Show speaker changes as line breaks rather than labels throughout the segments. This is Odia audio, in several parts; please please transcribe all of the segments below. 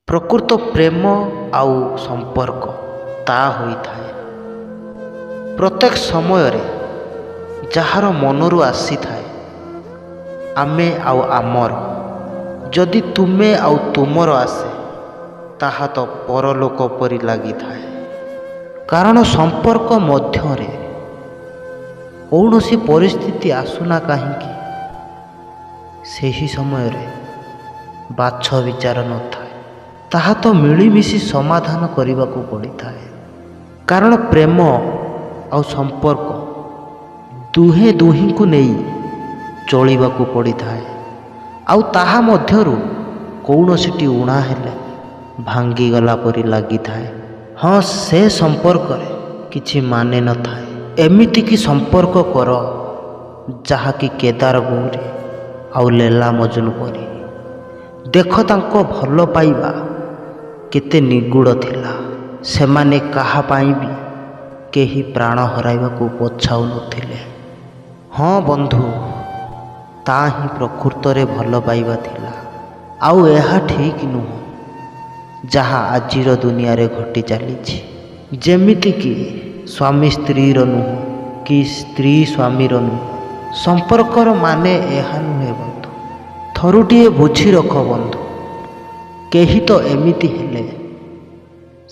ପ୍ରକୃତ ପ୍ରେମ ଆଉ ସମ୍ପର୍କ ତା ହୋଇଥାଏ ପ୍ରତ୍ୟେକ ସମୟରେ ଯାହାର ମନରୁ ଆସିଥାଏ ଆମେ ଆଉ ଆମର। ଯଦି ତୁମେ ଆଉ ତୁମର ଆସେ, ତାହା ତ ପରଲୋକ ପରି ଲାଗିଥାଏ। କାରଣ ସମ୍ପର୍କ ମଧ୍ୟରେ କୌଣସି ପରିସ୍ଥିତି ଆସୁନା କାହିଁକି, ସେହି ସମୟରେ ବାଛ ବିଚାର ନଥାଏ। ତାହା ତ ମିଳିମିଶି ସମାଧାନ କରିବାକୁ ପଡ଼ିଥାଏ। କାରଣ ପ୍ରେମ ଆଉ ସମ୍ପର୍କ ଦୁହେଁ ଦୁହିଁଙ୍କୁ ନେଇ ଚଳିବାକୁ ପଡ଼ିଥାଏ, ଆଉ ତାହା ମଧ୍ୟରୁ କୌଣସିଟି ଊଣା ହେଲେ ଭାଙ୍ଗିଗଲା ପରି ଲାଗିଥାଏ। ହଁ, ସେ ସମ୍ପର୍କରେ କିଛି ମାନେ ନଥାଏ। ଏମିତିକି ସମ୍ପର୍କ କର ଯାହାକି କେଦାର ଗୌରୀ ଆଉ ଲେଲା ମଜନୁ ପରି। ଦେଖ, ତାଙ୍କ ଭଲ ପାଇବା କେତେ ନିଗୂଢ଼ ଥିଲା। ସେମାନେ କାହା ପାଇଁ ବି କେହି ପ୍ରାଣ ହରାଇବାକୁ ପଛାଉନଥିଲେ। ହଁ ବନ୍ଧୁ, ତା ହିଁ ପ୍ରକୃତରେ ଭଲ ପାଇବା ଥିଲା। ଆଉ ଏହା ଠିକ୍ ନୁହଁ ଯାହା ଆଜିର ଦୁନିଆରେ ଘଟି ଚାଲିଛି, ଯେମିତିକି ସ୍ୱାମୀ ସ୍ତ୍ରୀର ନୁହଁ କି ସ୍ତ୍ରୀ ସ୍ୱାମୀର ନୁହଁ। ସମ୍ପର୍କର ମାନେ ଏହା ନୁହେଁ ବନ୍ଧୁ। ଥରୁଟିଏ ବୁଝି ରଖ ବନ୍ଧୁ, କେହି ତ ଏମିତି ହେଲେ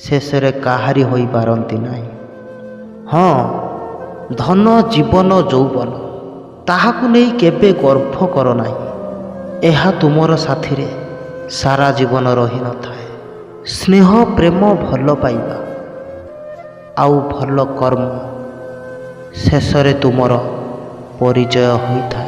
ଶେଷରେ କାହାରି ହୋଇପାରନ୍ତି ନାହିଁ। ହଁ, ଧନ, ଜୀବନ, ଯୌବନ ତାହାକୁ ନେଇ କେବେ ଗର୍ବ କର ନାହିଁ। ଏହା ତୁମର ସାଥିରେ ସାରା ଜୀବନ ରହିନଥାଏ। ସ୍ନେହ, ପ୍ରେମ, ଭଲ ପାଇବା ଆଉ ଭଲ କର୍ମ ଶେଷରେ ତୁମର ପରିଚୟ ହୋଇଥାଏ।